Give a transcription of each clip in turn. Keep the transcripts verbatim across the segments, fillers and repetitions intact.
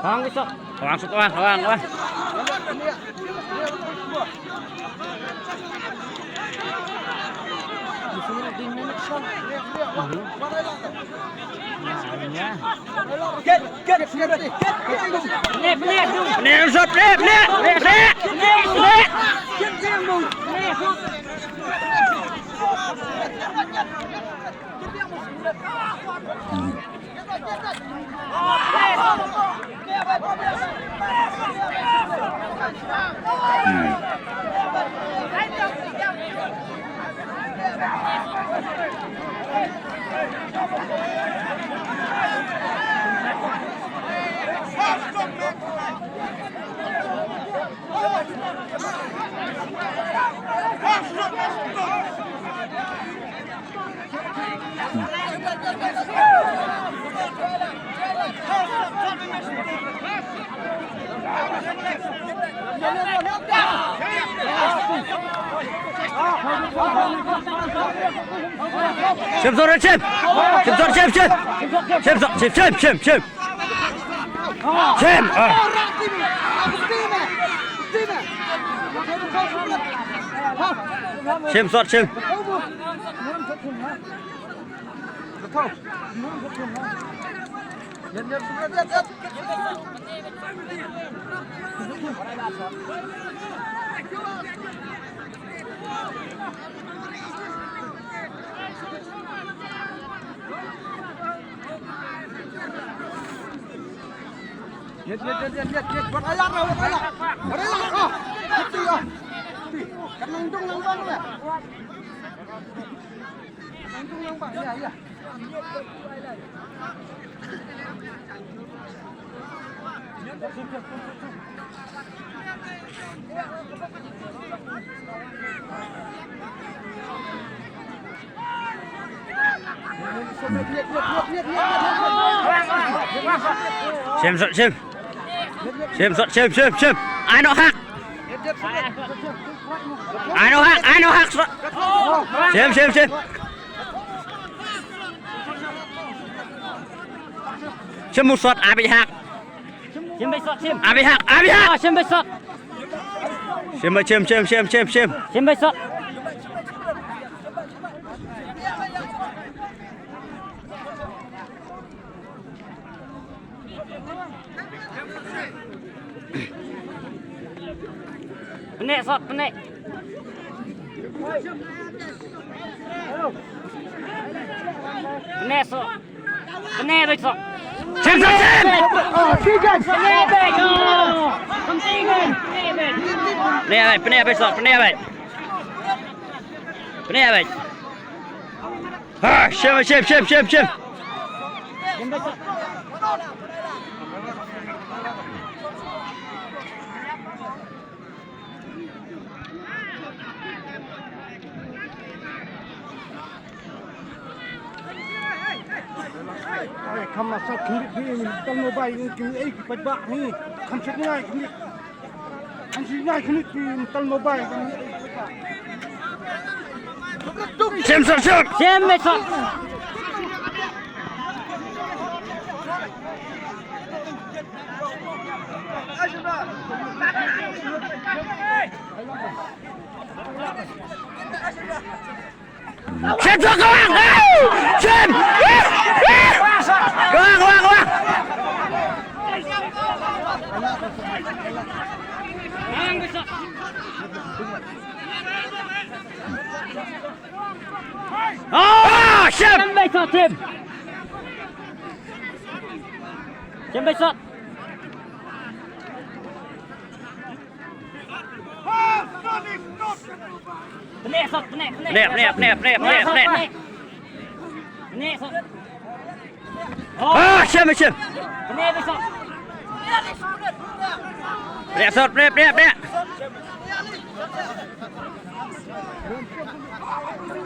Hawang, Bisok. Hawang, Sok, hawang, hawang, hawang. Shim sor, shim. Shim sor, shim, shim. Shim sor, shim, shim, shim, shim. Shim. Ah. Shim sor, shim. Yet, yet, yet, yet, yet, yet. Wat ayar lah, wat ayar. Wat ayar. Oh, mati, oh. Mati. Kan nangtung nang bang ya. Nangtung nang bang, ya, ya. Shim sot, shim. Shim sot, shim, shim, shim. Ai noh hak. Ai noh hak, ai noh hak sot. Shim, shim, shim. Shim mut sot, ai beit hak. Shim beit sot, shim. Ai beit hak, ai beit hak. Ah, shim beit sot. Shim beit, shim, shim, shim, shim, shim. Shim beit sot. Pyneh sot, pyneh. Pyneh sot. Pyneh beit sot. Shim sot, shim. Pyneh beit. Oh, pyneh beit. Pyneh beit, pyneh beit sot, pyneh beit. Pyneh beit. Ha, shim, shim, shim, shim, shim. Ai, kham ma sat khyndiat phi, tal mobile, ki ei ki paidbah ni. Kham sat ngai khyndiat. Kham sat ngai khyndiat phi, tal mobile. Shim sot, shim. Shim beit sot. Shim sot, kawang! Au! Shim! Kawang, kawang, kawang! Ah, shim! Shim beit sot, shim. Shim beit sot. Pyneh sot, pyneh, pyneh. Pyneh, pyneh, pyneh, pyneh, pyneh, pyneh. Ah, shim, shim. Pynïa sot, pynïa, pynïa, pynïa.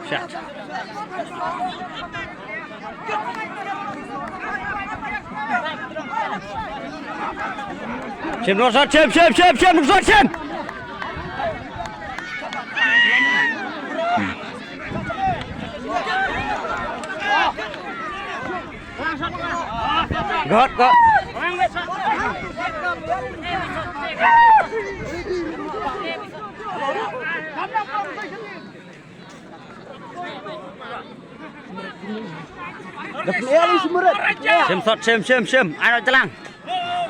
Shot. Shim, rung sot, shim, shim, shim, shim, rung sot, shim. Got, got. Da pynïa lei Sumrit. Shim sot, shim, shim, shim. Ai, roi tlang.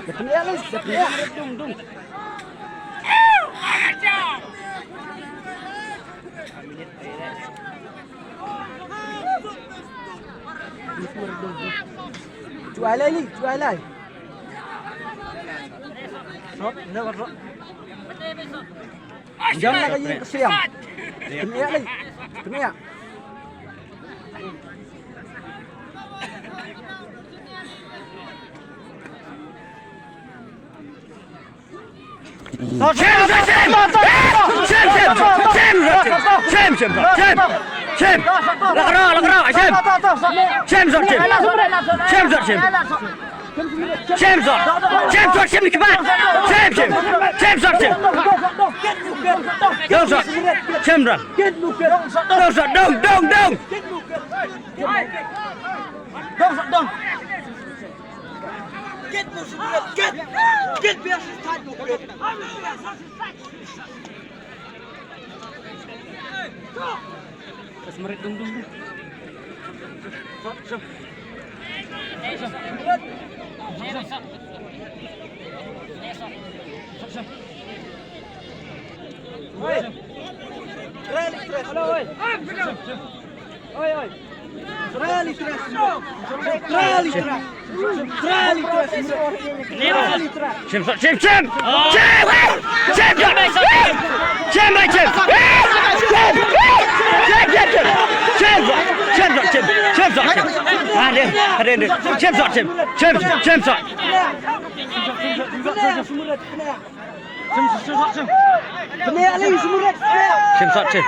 Da pynïa lei, da pynïa. Ju ai lai, Li, ju ai lai. Sot, ne, sot. Jam na ka ïing ka sem. Pynïa lei. Pynïa. Shim, shim, shim. Shim, shim, shim. Shim, shim, shim. Shim. Lak rah, lak rah. Shim. Shim sot, shim. Shim sot, shim. Shim sot. Shim sot, shim ni kbat. Shim, shim. Shim sot, shim. Dong sot. Shim sot. Dong sot, dong, dong, dong. Dong sot, dong. Shim sot, shim, shim. Shim, eh! Shim sot. Shim, eh, shim. Eh! Shim. Shim, shim, shim. Shim sot, shim. Shim sot, shim. Shim sot, shim. Ah, deh, deh, deh. Shim sot, shim. Shim, shim sot. Shim sot, shim.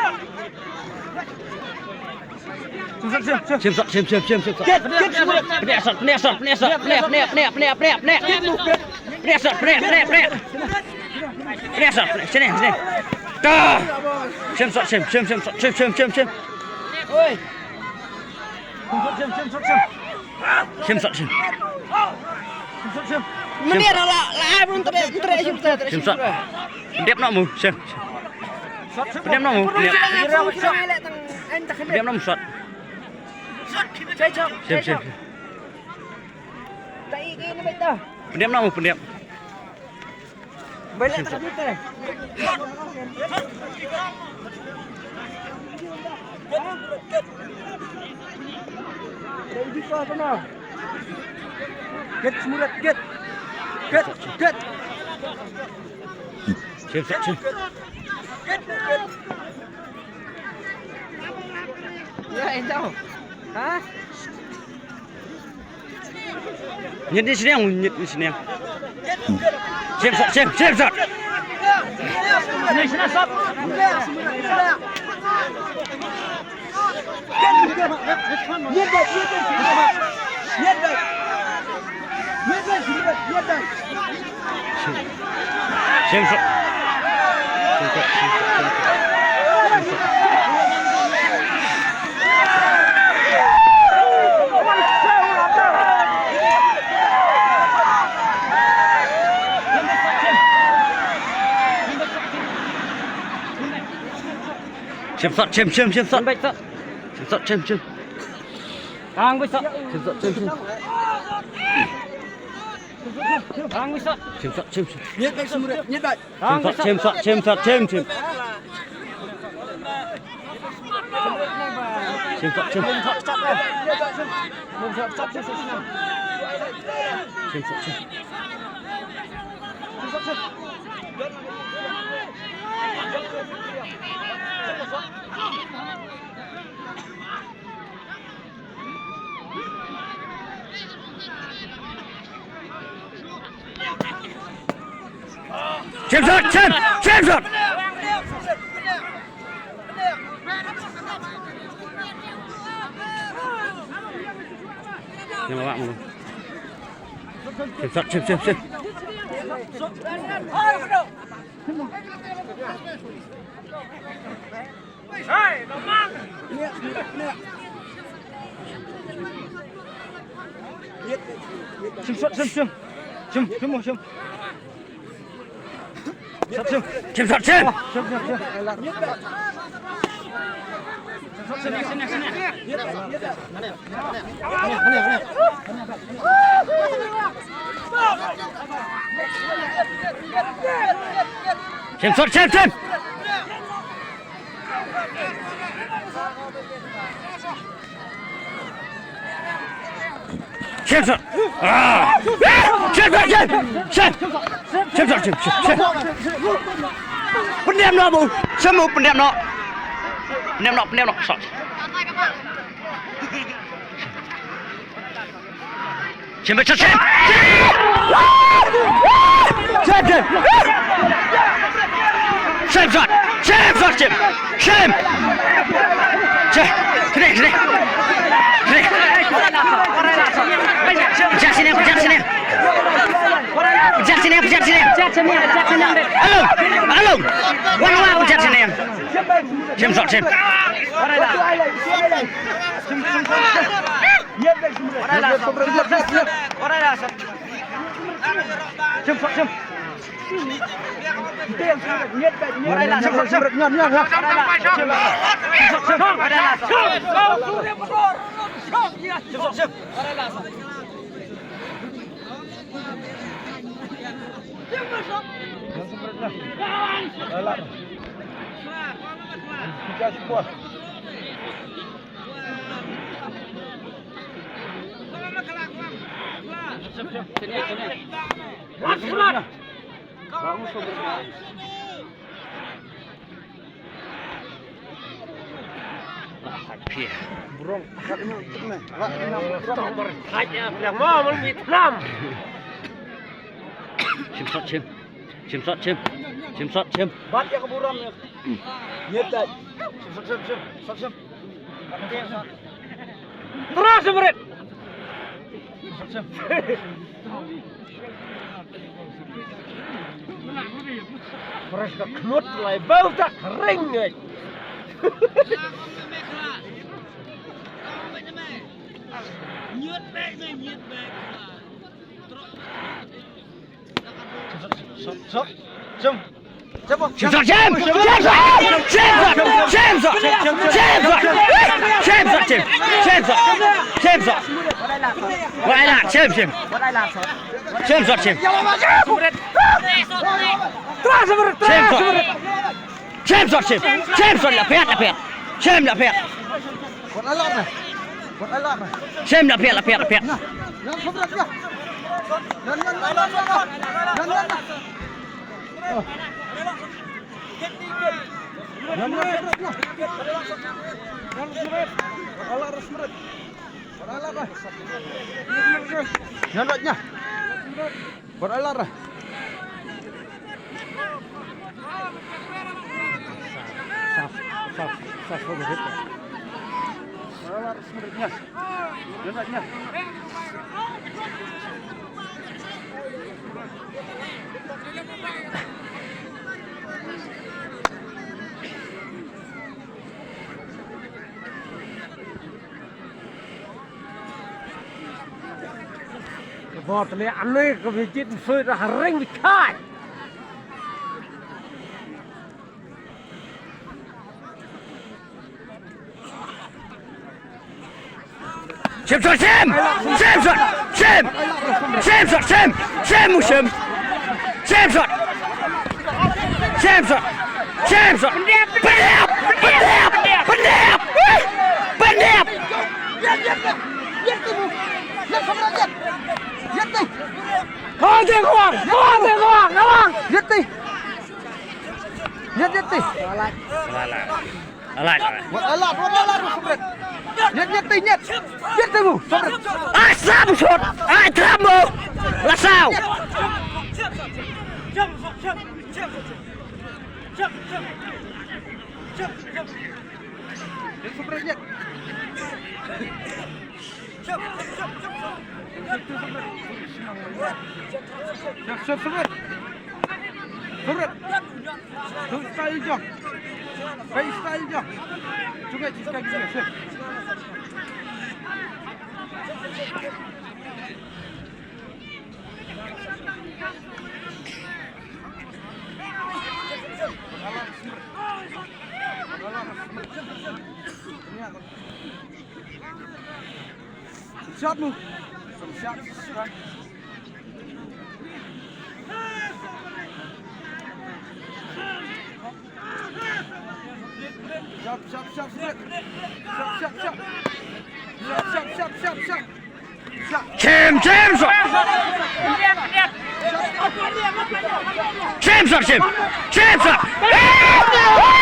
Shim sot, shim, shim, shim sot. Pynïa sot, pynïa sot, pynïa sot, pynïa, pynïa, pynïa, pynïa, pynïa. Pynïa sot, pynïa, pynïa, pynïa. Pynïa sot, pynïa, sini, sini. Ta. Shim sot, shim, shim, shim sot, shim, shim, shim, shim. Oi. Shim sot, shim. Mynta la, la, ai, mynta la, mynta la, shim sot. Shim sot. Pyndep noh mo, shim. Pyndep noh mo, pyndep. Pyndep noh mo sot. Shim, shim. Pyndep noh mo, pyndep. Get, Sumrit, get. Get, get. Shim sot, shim. Ya, enjoy. Ha? Nyet ni sniang, nyet ni sniang. Shim sot, shim, shim sot. Shim sot. Shim sot, shim, shim, shim sot. Shim sot, shim, shim. Shim sot, shim, shim. Shim sot, shim, shim. Shim sot, shim, shim. Shim sot, shim. Shim sot, shim. Shim shot, shim, shim shot. Shim shot, shim, shim, shim. Shim shot, shim, shim. Shim, shim, shim. Shot, shim. Shim shot, shim. Shim, shim, shim. Shim shot, shim, shim. Shim shot. Ah. Shim shot, shim. Shim. Shim shot, shim, shim, shim. Pyndem noh, bu. Shim, bu, pyndem noh. Pyndem noh, pyndem noh. Shot. Shim, shim, shim. Shim, shim. Shim, shot. Shim, shot, shim. Shim. Shim. Sini, sini. Sini. Pejat sini, pejat sini. Pejat sini, pejat sini. Alung, alung. Wan, wan, pejat sini. Shim, shot, shim. Shim shot, shim. Shim shot, shim. Shim shot, shim. Bat ïa ka burom ïa. Ïa tai. Shim shot, shim, shim. Shot, shim. Tara shim rit. Shim shot, shim. Fresh ka khnut lai bau ta ring ngai. Shot, shot, shot. Shim shot, shim! Shim shot! Shim shot! Shim shot! Shim shot! Shim shot! Shim shot! Shim shot! Shim shot! Shim shot! Wai la, shim, shim. Shim shot, shim. Shim shot! Shim shot, shim! Shim shot, la phet, la phet. Shim, la phet. Wat ai lad na. Wat ai lad na. Shim, la phet, la phet, la phet. Ngan, ngan, ngan, ngan. Ngan, ngan, ngan, ngan, ngan. Ngan, ngan, ngan. Oh. Ngan, ngan, ngan, ngan. Wat ai lad na, Smrit. Wat ai lad na. Ngan, ngan, ngan. Wat ai lad ra. Saf, saf, saf, saf, saf. Wat ai lad ra, Smrit, nya. Nya, nya. Ka bor tlia anei ka visit sui da haring bitai. Shim shot, shim! Shim shot, shim! Shim shot, shim! Shim, shim! Shim shot! Shim shot! Shim shot! Pyndep! Pyndep! Pyndep! Pyndep! Pyndep! Ïa ti! Ïa ti! Ïa ti! Ïa ti! Alai, alai. Wat alat, wat alat, Somret. Ïa ti, ïa ti, ïa ti. Ïa ti, Somret. Ai, sam shot. Ai, tram mo. La saw. Jump, jump, jump, jump. Shep, shep, shep. Shep. Tu style jong. Pei style jong. Cuba, cuba, cuba, shep. Shot mu. Shot, shot. Shot, shot, shot, shot. Shot, shot, shot. Shot, shot, shot, shot, shot. Shot. Shim, shim, shot. Shim, shot, shim. Shim, shot.